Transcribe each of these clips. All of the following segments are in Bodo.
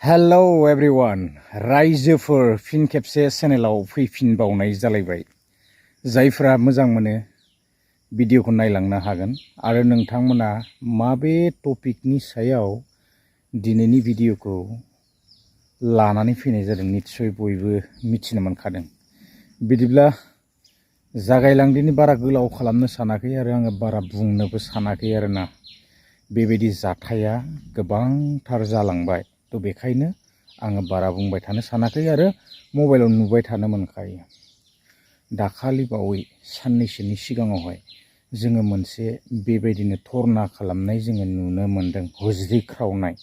हेलौ एभ्रिवान रायजोफोर फिन खेबसे चेनेलाव फैफिनबावनाय जालायबाय जायफ्रा मोजां मोनो भिडिअखौ नायलांनो हागोन आरो नोंथांमोना माबे टपिकनि सायाव दिनैनि भिडिअखौ लानानै फैनाय जादों निस्सय बयबो मिथिनो मोनखादों। बिदिब्ला जागायलांदिनि बारा गोलाव खालामनो सानाखै आरो आङो बारा बुंनोबो सानाखै आरोना। बेबायदि जाथाया गोबांथार जालांबाय तो बेखायनो आङो बारा बुंबाय थानो सानाखै आरो मबाइलाव नुबाय थानो मोनखायो। दाखालि बावै साननैसोनि सिगाङावहाय जोङो मोनसे बेबायदिनो धरना खालामनाय जोङो नुनो मोनदों, हुज्रिख्रावनाय,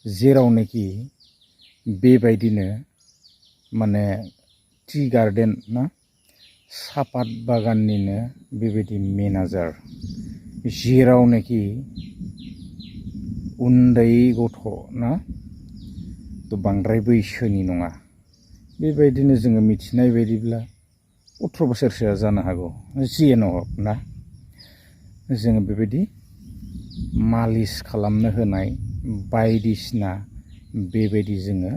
जेरावनोखि बेबायदिनो माने टि गार्डेन ना सापात बागाननिनो बेबायदि मेनेजार, जेरावनोखि उन्दै गथ' ना तो बांद्राय बैसोनि नङा, बेबायदिनो जोङो मिथिनाय बायदिब्ला 18 बोसोरसोआ जानो हागौ, जियानो हक ना, जोङो बेबायदि मालिस खालामनो होनाय बायदिसिना बेबायदि जोङो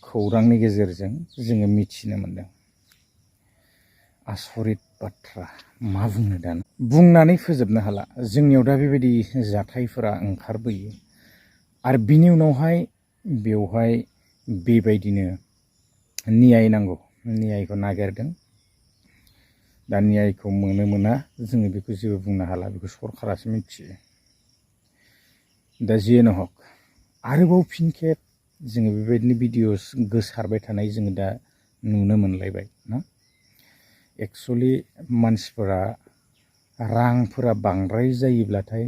खौरांनि गेजेरजों जोङो मिथिनो मोनदों। आसरित बाथ्रा, मा बुंनो दा बुंनानै फोजोबनो हाला। जोंनियाव दा बेबायदि जाथायफोरा ओंखारबोयो आरो बिनि उनावहाय बेवहाय बेबायदिनो न्याय नांगौ, न्यायखौ नागिरदों। दा न्यायखौ मोना जोङो बेखौ जेबो बुंनो हाला, बेखौ सरखारासो मिथियो। दा जियानो हक आरोबाव फिन खेब जोङो बेबायदिनो भिडिअस गोसारबाय थानाय जोङो दा नुनो मोनलायबाय ना। एक्सुवेलि मानसिफोरा रांफोरा बांद्राय जायोब्लाथाय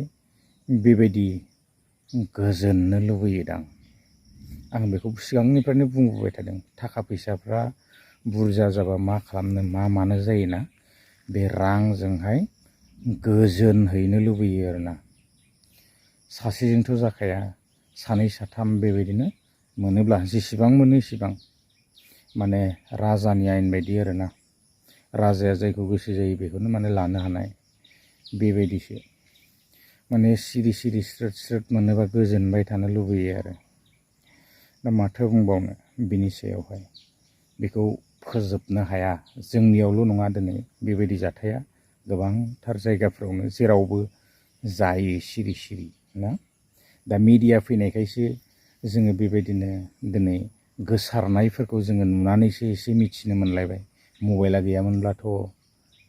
बेबायदि गोजोननो लुबैयोदां। आं बेखौ सिगांनिफ्रायनो बुंबोबाय थादों, थाखा फैसाफ्रा बुरजा जाबा मा खालामनो मा मानो जायोना, बे रांजोंहाय गोजोन हैनो लुबैयो आरोना। सासेजोंथ' जाखाया, सानै साथाम बेबायदिनो मोनोब्ला जेसेबां मोनो एसेबां, माने राजानि आयेन बायदि आरोना। राजाया जायखौ गोसो जायो बेखौनो माने लानो हानाय, बेबायदिसो माने सिरि सिरि स्रोद स्रोद मोनोबा गोजोनबाय थानो लुबैयो आरो। दा माथो बुंबावनो बिनि सायावहाय, बेखौ फोजोबनो हाया। जोंनियावल' नङा दिनै बेबायदि जाथाया गोबांथार जायगाफ्रावनो जेरावबो जायो सिरि सिरि ना। दा मिडिया फैनायखायसो जोङो बेबायदिनो दिनै गोसारनायफोरखौ जोङो नुनानैसो एसे मिथिनो मोनलायबाय। मबाइला गैयामोनब्लाथ'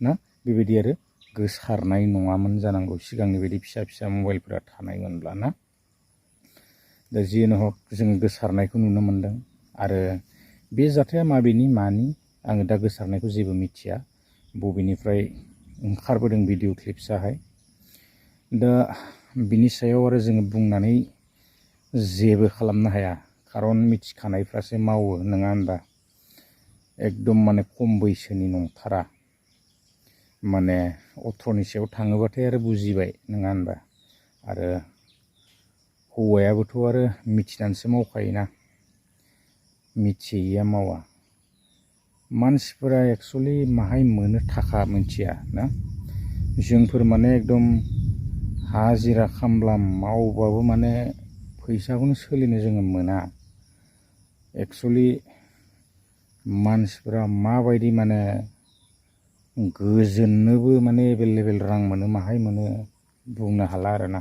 ना बेबायदि आरो गोसारनाय नङामोन जानांगौ, सिगांनि बायदि फिसा फिसा मबाइलफोरा थानायमोनब्ला ना। दा जियानो हक जोङो गोसारनायखौ नुनो मोनदों आरो बे जाथाया माबेनि मानि आङो दा गोसारनायखौ जेबो मिथिया, बबेनिफ्राय ओंखारबोदों भिडिअ क्लिप्सआहाय। दा बिनि सायाव आरो जोङो बुंनानै जेबो खालामनो हाया, खारन मिथिखानायफ्रासो मावो नङा होनबा। एकदम माने खम बैसोनि नंथारा, माने 18नि सायाव थाङोबाथाय आरो बुजिबाय नङा होनबा। आरो हौवायाबोथ' आरो मिथिनानैसो मावखायोना, मिथियैया मावा। मानसिफोरा एक्सुवेलि माहाय मोनो थाखा मिथिया ना। जोंफोर माने एकदम हाजिरा खामला मावबाबो माने फैसाखौनो सोलिनो जोङो मोना। एक्सुवेलि मानसिफोरा माबायदि माने गोजोननोबो माने एभेलेबेल रां मोनो, माहाय मोनो बुंनो हाला आरोना।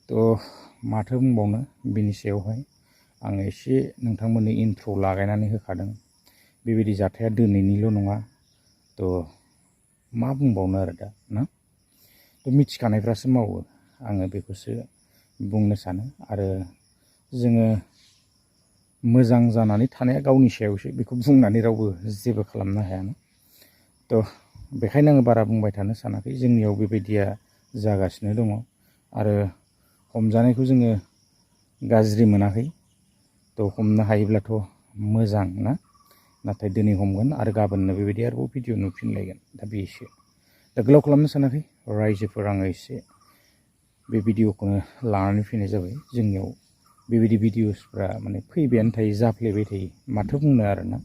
थ' माथो बुंबावनो बिनि सायावहाय, आङो एसे नोंथांमोननि इन्ट्र' लागायनानै होखादों। बेबायदि जाथाया दिनैनिल' नङा, थ' मा बुंबावनो आरो दा ना। थ' मिथिखानायफ्रासो मावो, आङो बेखौसो बुंनो सानो। आरो जोङो मोजां जानानै थानाया गावनि सायावसो, बेखौ बुंनानै रावबो जेबो खालामनो हायाना। थ' बेखायनो आङो बारा बुंबाय थानो सानाखै। जोंनियाव बेबायदिया जागासिनो दङ आरो हमजानायखौ जोङो गाज्रि मोनाखै। थ' हमनो हायोब्लाथ' मोजां ना, नाथाय दिनै हमगोन आरो गाबोननो बेबायदि आरोबाव भिडिअ नुफिनलायगोन। दा बेसो, दा गोलाव खालामनो सानाखै रायजोफोर, आङो एसे बे भिडिअखौनो लानानै फैनाय जाबाय। जोंनियाव बेबायदि भिडिअसफ्रा माने फैबायानो थायो, जाफ्लेबाय थायो, माथो बुंनो आरोना।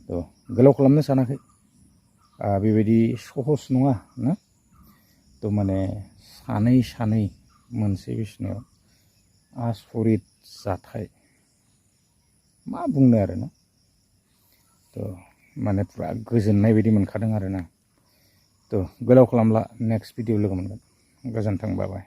थ' गोलाव खालामनो सानाखै, बेबायदि सहस नङा ना। थ' माने सानै सानै मोनसे बिसनायाव आसरित जाथाय मा बुंनो आरोना थ' माने पुरा गोजोननाय बायदि मोनखादों आरोना थ' गोलाव खालामला नेक्स्ट भिडिअ लोगो मोनगोन गोजोन्थों बाय बाय।